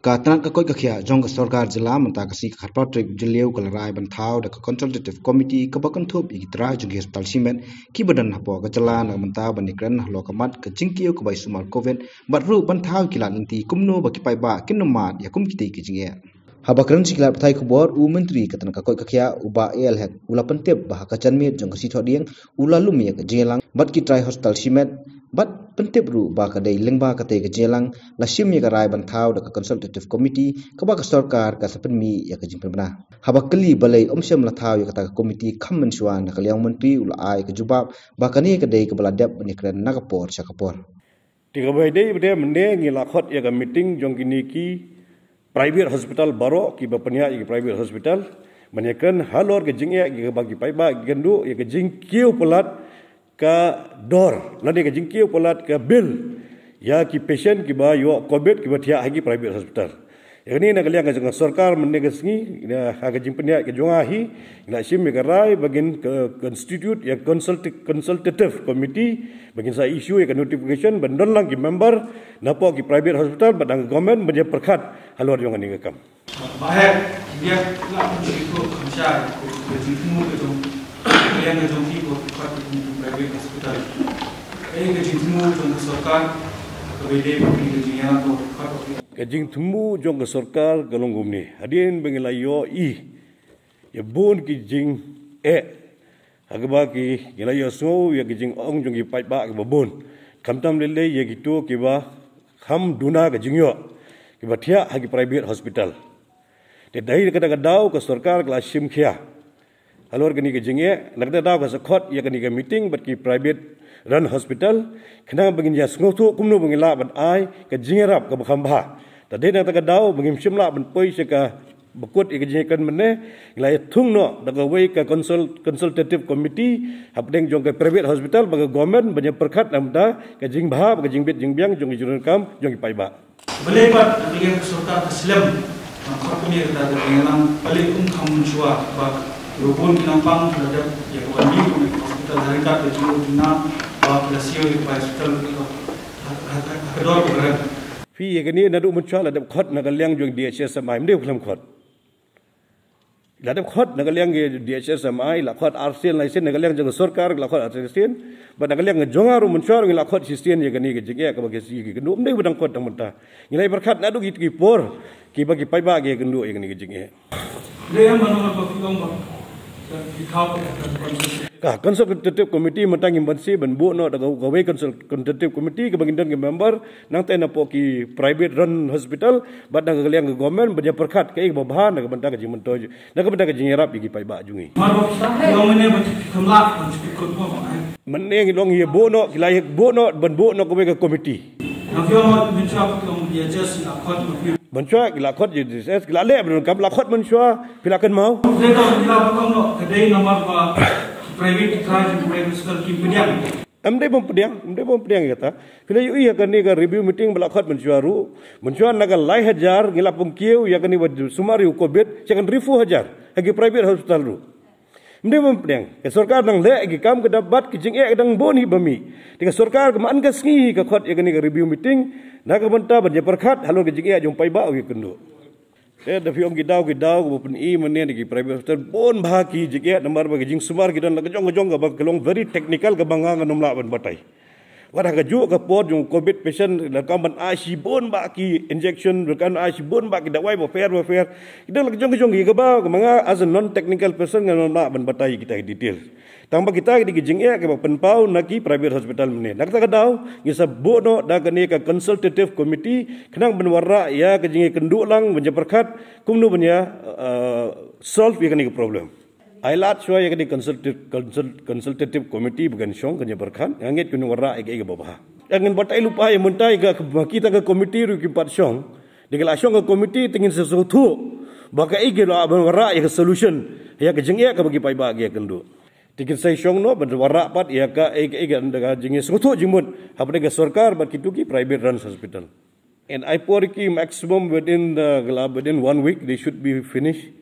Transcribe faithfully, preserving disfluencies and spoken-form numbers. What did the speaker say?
Ka tnat ka koit ka khiah jong ka sorkar jylla mynta ka sngi ka khatphra tarik Jylliew ka la rai ban thaw da ka consultative committee kaba kynthup ïa ki trai jong ki hospital shimet kiba don hapoh ka jylla na ka bynta ban ïakren halor ka mat ka jingkiew kaba isumar covid bad ruh ban thaw ki lad lynti kumno ba ki paidbah kin ym mad ïa kum kitei ki jingeh. Haba kren sha ki lad pathai khubor u Myntri ka tnat ka koit ka khiah u Bah A L Hek u la pyntip ba ha ka janmiet jong ka sngi Thohdieng u la lum ïa ka jingïalang bad ki trai hospital shimet bad pyntip ruh ba ka dei lyngba katei ka jingïalang la shim ïa ka rai ban thaw da ka consultative committee kaba ka sorkar ka sa pynmih ïa ka jingpynbna. Haba kylli balei ym shym la thaw ïa kata ka committee kham mynshuwa na ka liang u Myntri u la ai ka jubab ba kane ka dei kaba la dep ban ïakren na ka por sha ka por. Te kaba ïadei bad mynne ngi la khot ïa ka meeting jong kine ki private hospital baroh kiba pynïaid ïa ki private hospital ban ïakren halor ka jingeh kaba ki paidbah ki kynduh ïa ka jingkiew palat ka dor lane ka jingkiew palat ka bill ïa ki patient kiba ïoh covid kiba thiah ha ki private hospital. Ïa kane na ka liang ka jong ka sorkar mynne ka sngi ha ka jingpynïaid ka jong nga hi ngi la shim ïa ka rai ba ngin constitute ïa consultative committee ba ngin sa issue ïa ka notification ban don lang ki member napoh ki private hospital bad na ka government ban ïa pyrkhat halor jong kane ka kam. Ba heh, biang la pun shu ko kham shai ka jingthmu ka jong ka liang ka jong ki ko khot ki private hospital. Ka jingthmu jong ka sorkar ka bai dei ka jingïalang ko khot. Ka jingthmu jong ka sorkar ka long kumne. Hadien ba ngi la ïohi ïa bun ki jingeh ha kaba ki ngi la ïohsngew ïa ki jingong jong ki paidbah kiba bun. Khamtam lei lei ïa kito kiba kham duna ka jingïoh kiba thiah ha ki private hospital. Te dei na kata ka daw ka sorkar ka la shim khia halor kane ka jingeh, na kata ka daw ka sa khot ïa kane ka meeting bad ki private run hospital khnang ba ngin ïa sngewthuh kumno ba ngin lah ban ai ka jingïarap kaba kham bha. Te dei na kata ka daw ba ngim shym lah ban poi sha kaba kut ïa ka jingïakren mynne, ngi la ïa thung noh da kawei ka consultative committee hapdeng jong ka private hospital bad ka government ban ïa pyrkhat na ka bynta ka jingbha bad ka jingbit jingbiang jong ka jingdonkam jong ki paidbah. Balei pat ka sorkar ka slem ban khot kumne ka jingïalang, balei um kham mynshuwa ba ki bun ki nongpang ki la dep ïa ka ban mih hospital ha ryngkat ka jingïalang ba ki la siew ïa ka hospital ha ka dor ka rem. Phi ïa kane naduh mynshuwa la dep khot na ka liang jong D H S M I, ym dei khlem khot. La dep khot na ka liang D H S M I, la khot arsien laisien na ka liang jong ka sorkar, la khot arsien. Bad na ka liang jong nga ruh mynshuwa ruh ngi la khot shisien ïa kane ka jingeh kaba ki kynduh, ym dei ba dang khot tang mynta. Ngi la ïa pyrkhat naduh kito ki por kiba ki paidbah ki kynduh ïa kane ka jingeh. Lei em ba nongor ba ki ong ba ki thaw ka consultative committee mynta ngim banse ban buh noh da kawei consultative committee kaba ngin don ki member nangta napoh ki private run hospital bad na ka liang ka government ban ïa pyrkhat kaei kaba bha na ka bynta ka jingmyntoi na ka bynta ka jingïarap ïa ki paidbah jong ngi. Mynne ngi long ïa buh noh, ki la ïa buh noh ban buh noh kawei ka committee. Mynshuwa ki la khot ïa D H S, ki la leh ban kam la khot mynshuwa, phi la kynmaw. Em dei bym pdiang, em dei bym pdiang ïa kata. Phi la ïohi ha kane ka review meeting ba la khot mynshuwa ruh. Mynshuwa na ka lai hajar ngi la pynkiew ïa kane ba sumar ïa u covid sha kane hynriewphew hajar ha ki private hospital ruh. Em dei bym pdiang, ka sorkar dang leh ki kam ka dap bad ki jingeh ka dang bun hi ba mih. Te ka sorkar ka man ka sngi hi ka khot ïa kane ka review meeting na ka bynta ban ïa pyrkhat halor ka jingeh jong paidbah ki kynduh. Te da phi ong ki daw ki daw kaba pyni mynne na ki private hospital bun bha ki jingeh namar ba ki jingsumar ki don la ka jong ka jong kaba ka long very technical kaba nga ngam lah ban batai. Wat ha kajuh ka por jong covid patient la kam ban ai shibun bah ki injection, la kam ai shibun bah ki dawai bapher bapher. Ki don la ka jong ka jong ki kaba ma nga as a non technical person ngam lah ban batai kita ki detail. Tang ba kita ki dei ki jingeh kiba pynpaw na ki private hospital mynne. Na kata ka daw ngi sa buh noh da kane ka consultative committee khnang ban wanrah ïa ka jingïakynduh lang ban ïa pyrkhat kumno ban ïa, uh, solve ïa kane ka problem. Ai lad shuwa ïa kane consultative, consult-, consultative committee ba kan shong kan ïa pyrkhat, nga ngeit kin wanrah ïa kaei kaba bha. Ngin batai lypa ïa mynta ïa ka, ma kita ka committee ruh kim pat shong. Dei ka la shong ka committee te ngin sa sngewthuh ba kaei ka lah ban wanrah ïa ka solution ïa ka jingeh kaba ki paidbah ki ïakynduh. Te kin sa shong noh ban wanrah pat ïa kaei kaei ka jingsngewthuh jingmut hapdeng ka sorkar bad kito ki private run hospital. And I por ki maximum within the, within one week they should be finished.